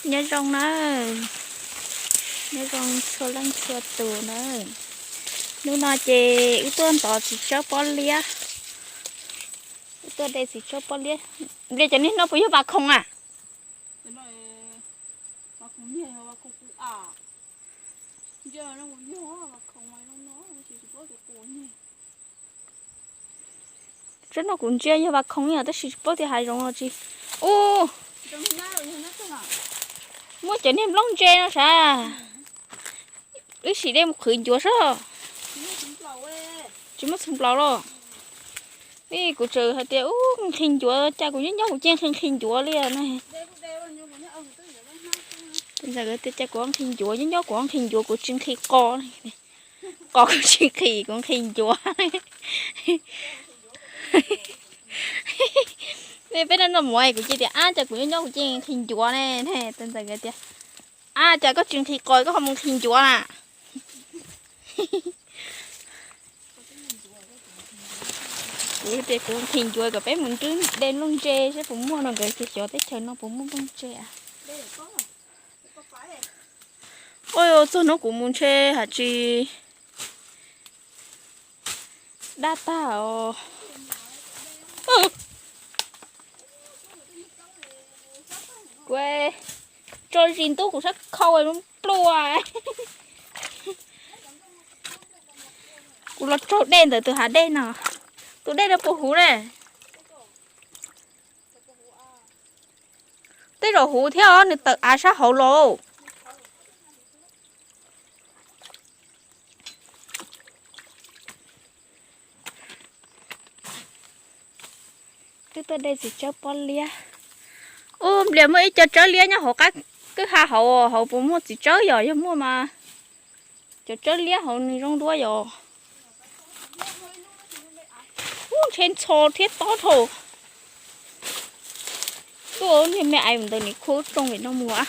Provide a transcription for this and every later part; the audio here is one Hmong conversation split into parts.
Nyob zoo nawb, nyob zoo txhua leej txhua tus nawb. Hnub no ces wb tuaj ntov txiv tsawb pob liab, wb tuaj de txiv tsawb pob liab. Npe cov niag no puas yog vas khoom a? Tsawb no kuv ntsia yog vas khoom yom, tab sis tsis paub tias hav zoov los tsis. Ub, muaj cov niag nplooj ntse no sav. Wb sim dej mus qhwv ncuav soj. Tsis muaj txhuv nplaum los. Ib, kuv tseem hais tias ub, nqhis ncuav, cas kuv nyob nyob kuv cia nqhis nqhis ncuav li na. Ntxawm tias cas kuv nqhis ncuav, nyob nyob kuv nqhis ncuav, kuv tsis nqhis qos. Qos kuv tsis nqhis, kuv nqhis ncuav. Peb no noj mov kuv cia tias ab, cas kuv nyob nyob kuv cia nqhis ncuav ne. Ntxawm tias ab, cas koj tsis nqhis qos koj ho mus nqhis ncuav na. Kuv tias kuv nqhis ncuav kom peb mus nrhiav de nplooj ntse seb puas muaj no, nkawd tias xyov teb chaws no puas muaj nplooj ntse. Ua txog hnub kuv mus ntshe haj tsis dab tag os. Kuv tso zis ntub kuv sab khau pluaj. Kuv los raug dej ntawm tus hav dej no. Tus dej no puas huv ne? Tej zaum huv thiab os, nws tawm av sab hauv los. Twb tuaj de txiv tsawb pob liab. Ub, nplias muaj ib co tsawb liab nyob hauv qab kwj ha hauv, hauv puas muaj txiv tsawb, yog yog muaj mas cov tsawb liab hauv nws zoo dua yom. Ub, ntshe ntxhov thiab tob dhau. Tuaj niag me ais ntawd nws khuab rooj li no mus a.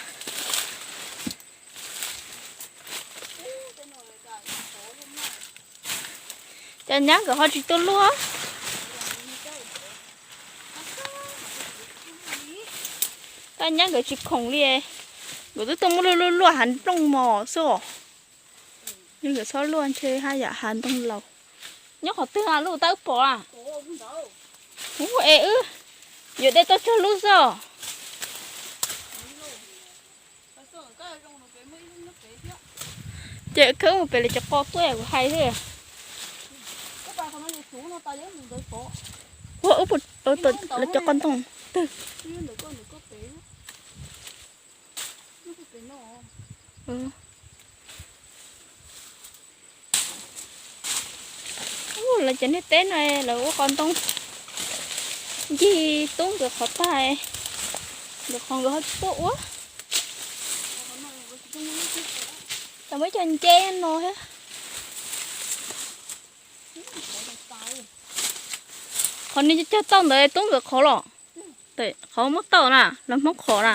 Cas nyab nkawd ho tsis tuaj luaj? Cas nyab nkawd tsis khoom li? Nkawd twb tuaj muab luaj luaj luaj hav nplooj mos xwb os. Nkawd txhob luaj ntshe haj yam hav ntoo laus. Nyob qhov twg a, lub tab wb pom a? Ub, es wb yuav de tau tsawg lub xwb os. Ces khawb mus pem lawv cov qos tuaj kuv hais xwb. Ua wb puas lawv cov qos ntoo twg? Ub, lawv cov niag teb no lawv ua qos ntoo ncig tub nkawd qhov tag, nkawd qhov nkawd ho tsis tuaj ua. Tam muaj ib co nce no thiab. Qhov niag cog tauj ntawd tub nkawd qhov los? Qhov muab tauj na, los Hmoob qhov na.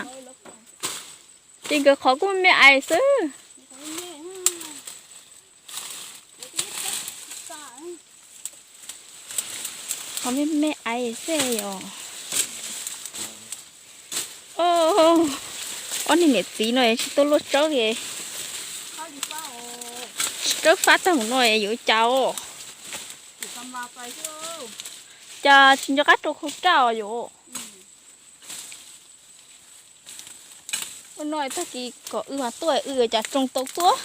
Ces nkawd qhov kuj me ais xwb. Qhov me me ais xwb os. Ob niag niam txiv no tsis tuaj luaj tsawb li. Tsawb fab tag no yuav cas os. Cas tsis nco qab rau khau raj os yom. Ua no tag kis kom wb mas tuaj, wb cas tsoo tau tuaj.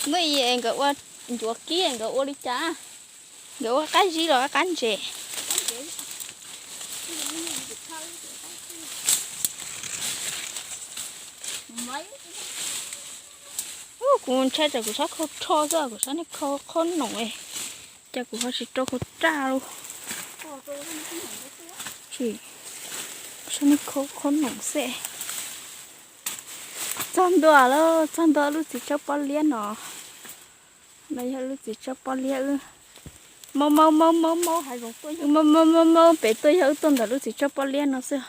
Hnub i nkawd ua ncuav kib nkawd ua li cas? Nkawd ua qab zib los qab ntses? Kuv ntshai tsam kuv sab khau rho xwb, kuv sab niag khau qhob noom, cas kuv ho tsis rau khau raj lauj. Tsis, kuv sab niag khau qhob noom xwb. Txog ntua lawm, txog ntua lub txiv tsawb pob liab no. No yog lub txiv tsawb pob liab wb maub maub maub maub maub hav zoov tuaj, maub maub maub maub pem tuaj, yog wb tuaj ntawm lub txiv tsawb pob liab no xwb.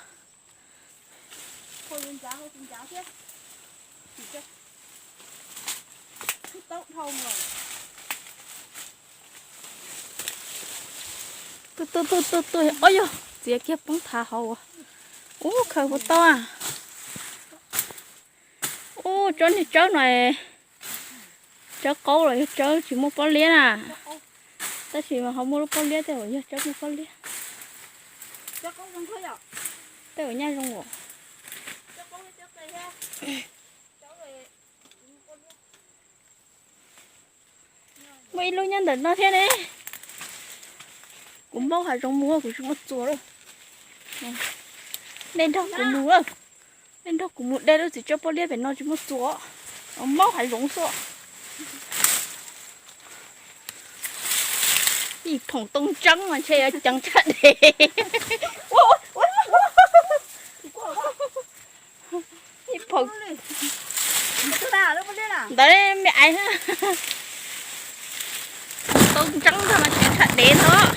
Tuj tuj tuj tuj tuj, ob yog txiav kiag poob thav hauv. Ub, khaws puas tau a. Ub, tsob niag tsawb no, tsawb qaub los yog tsawb tsis muaj pob liab na. Tab sis mas ho muaj lub pob liab tej uas yog tsawb muaj pob liab. Tej uas nyaj zoo os. Muaj ib lub nyob ntawm no thiab ne. Kuv maub hav zoov mus kuv tsis muaj txuas lawm. Nej nrog kuv mus, nej nrog kuv mus de lub txiv tsawb pob liab pem no tsis muaj txuas. Maub hav zoov xwb. Ib phoom tooj tseeb mas ntshe yuav ceev tshaj dev. Ib phoom ntawd me aiv. Tooj tseeb ntag mas ceev tshaj dev ntag.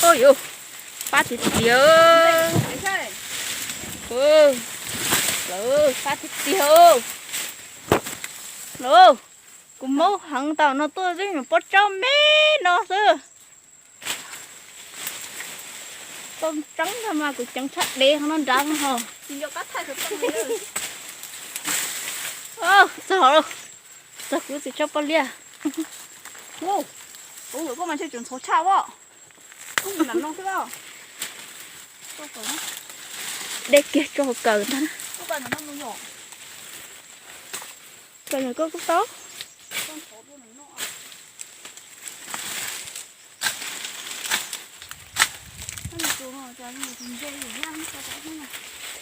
Ua yuav fab tiag tiag. Lawv fab tiag tiag. Lawv, kuv maub heev tau no tuaj twb nyuam pob tsaub me no xwb. Tooj tseeb ntag mas kuv ceev tshaj dev ho no nrad ho. Txog, txog kuv txiv tsawb pob liab. De kiag tso hauv kawm ntag. Kawm ntawm koj kuj tau.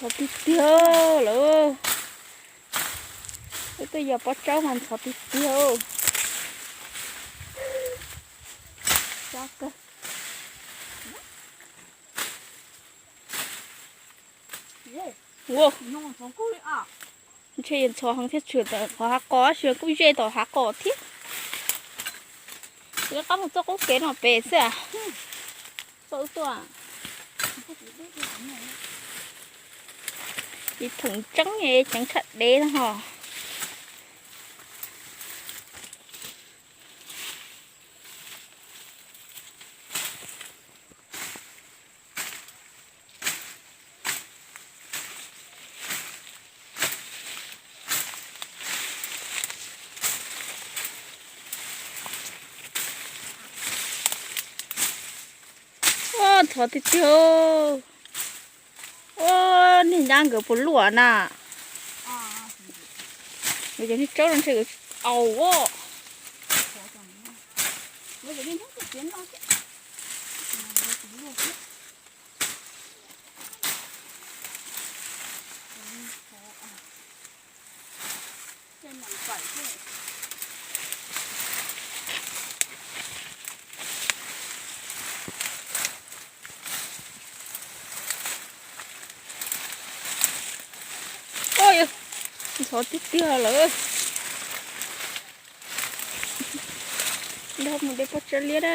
Ntxhov tiag tiag lawm. Wb twb yog pob tsaub mas ntxhov tiag tiag. Ua, ntshe yuav ntxhov heev thiab, tshwm qhov hav qos tab sis kuj ze tom hav qos thiab. Kuv rov qab mus txoj qub kev no pem xwb. Txoj wb tuaj. Ib phoom tseeb ceev tshaj dev no ho. Ua, ntxhov tiag tiag. Ua, niag nyab nkawd puas luaj na. Nkawd cov niag tsaub no ntshe nkawd tsis aus. Ntxhov tiag tiag lawm. Nrog mus de pob tsaub liab na.